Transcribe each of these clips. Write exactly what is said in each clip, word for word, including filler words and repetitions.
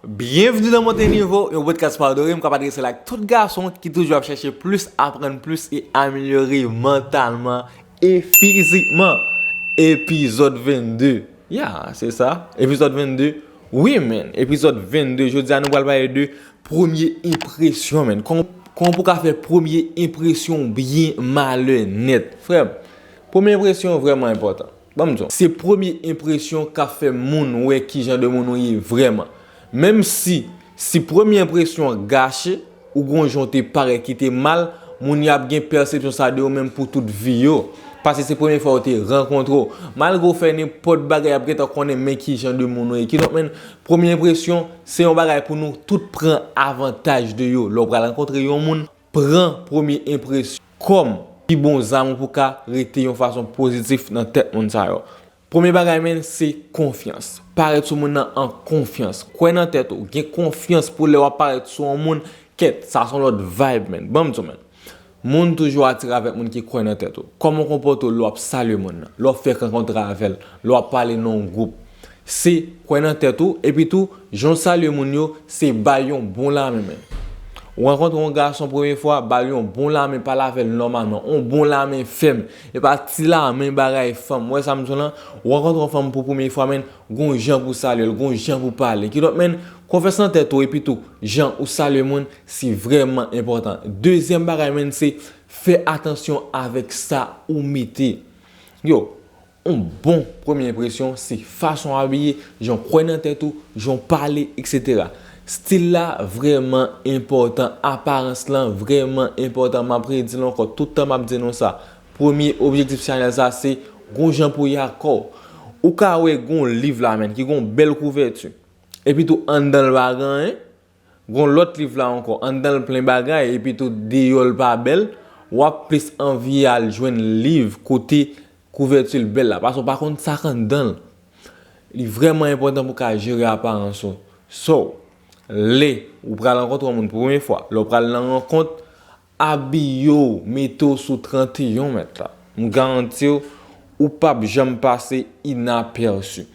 Byenvni nan Monte Nivo, yon podcast pa w dore m k ap adrese l ak tout gason ki toujou ap chèche plis, aprann plis e amelyore mantalman e fizikman. Epizòd vennde. Ya, se sa. Epizòd vennde. Wi, men. Epizòd vennde. Jodi a, nou pral pale de premye enpresyon, men. Kòman, kòman pou w ka fè premye enpresyon w byen malè nèt? Frè m, premye enpresyon vrèman enpòtan. Ban m di w, se premye enpresyon k ap fè moun wè ki jan de moun ou ye vrèman. Menm si, si premye enpresyon an gache, ou gon jan w te parèt ki te mal, moun yo ap gen pèsepsyon sa de ou menm pou tout vi yo. Paske se premye fwa yo te rankontre w. Malgre w fè nenpòt bagay, y ap gentan konnen men ki jan de moun ou ye. Kidonk, men, premye enpresyon, se yon bagay pou nou tout pran avantaj de yo. Lè w pral rankontre yon moun, pran premye enpresyon kòm pi bon zam ou pou ka rete yon fason pozitif nan tèt moun sa yo. Premye bagay, men, se konfyans. Parèt sou moun nan an konfyans. Kwè nan tèt ou. Gen konfyans pou lè w ap parèt sou yon moun, kèt, sa se yon lòt vibe, men. Ban m di w, men. Moun toujou atire avèk moun ki kwè nan tèt ou. Kòman w konpòte w lè w ap salye moun nan, lè w ap fè rankontre avè l, lè w ap pale nan yon gwoup? Se kwè nan tèt ou, epi tou, jan w salye moun yo, se ba l yon bon lamen, men. Ou rankontre yon gason premye fwa, ba l yon bon lamen, pale avè l nòmalman, yon bon lamen fèm. E pa ti lamen bagay fanm. Ou wè sa m di w lan? Ou rankontre yon fanm pou premye fwa, men, gon jan pou salye l, gon jan pou pale. Kidonk, men, konfyans nan tèt ou, epi tou, jan ou salye moun, se vrèman enpòtan. Dezyèm bagay, men, se fè atansyon avèk sa ou mete. Yo, yon bon premye enpresyon, se fason w abiye, jan w kwè nan tèt ou, jan w pale, etsetera. Stil la vrèman enpòtan, aparans lan vrèman enpòtan. M ap redi l ankò, tout tan m ap di nou sa. Premye objektif chanèl sa, se gon jan pou w ye ak kò w. Ou ka wè gon liv la, men, ki gon bèl kouvèti. Epi tou, anndan l pa gen anyen. Gon lòt liv la ankò, anndan l plen bagay, epi tou deyò l pa bèl, w ap plis anvi al jwenn liv kote kouvèti l bèl la, paske w pa konn sa k anndan l. Li vrèman enpòtan pou w ka jere aparans ou. So, lè ou pral rankontre yon moun pou premye fwa, lè w pral nan rankont, abiye w, mete w sou tranteyon mèt la. M garanti w, ou p ap janm pase inapèsi.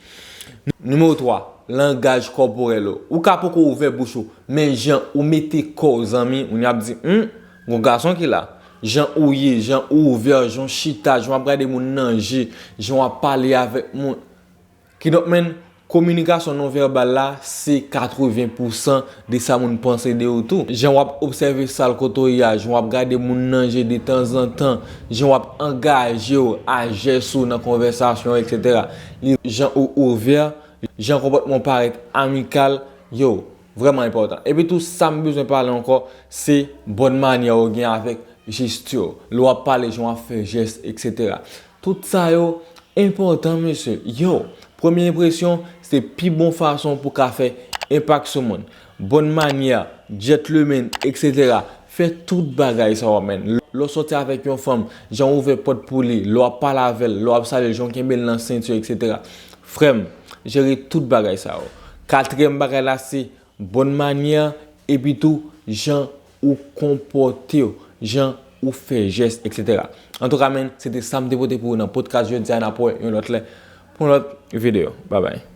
Nimewo twa, langaj kòporèl ou. Ou ka poko ouvè bouch ou, men jan ou mete kò w, zanmi, moun yo ap di, hmm, gon gason ki la. Jan ou ye, jan ou ouvè, jan w chita, jan w ap gade moun nan je, jan w ap pale avèk moun. Kidonk, men, kominikasyon non vèbal la, se katreven pousan de sa moun panse de ou tou. Jan w ap obsève sal kote w ye a, jan w ap gade moun nan je detanzantan, jan w ap angaje w a jès ou nan konvèsasyon, etsetera. Li, jan ou ouvè, jan konpòtman w parèt amikal, yo, vrèman enpòtan. Epi tou, sa m bezwen pale ankò, se bòn manyè w gen avèk jesti w. Lè w ap pale, jan w ap fè jès, etsetera. Tout sa yo enpòtan, mesye. Yo, premye enpresyon, se pi bon fason pou ka fè enpak sou moun. Bòn manyè, gentleman, etsetera. Fè tout bagay sa yo, men. Lè w sòti avèk yon fanm, jan w ouvè pòt pou li, lè w ap pale avè l, lè w ap salye l, jan w kenbe l nan senti, etsetera. Frè m, jere tout bagay sa yo. Katriyèm bagay la, se bòn manyè, epi tou, jan ou konpòte w, jan ou fè jès, etsetera. Antouka, men, se te sa m te pote pou ou nan podcast jodi a, n ap wè yon lòt lè pou yon lòt videyo. Babay.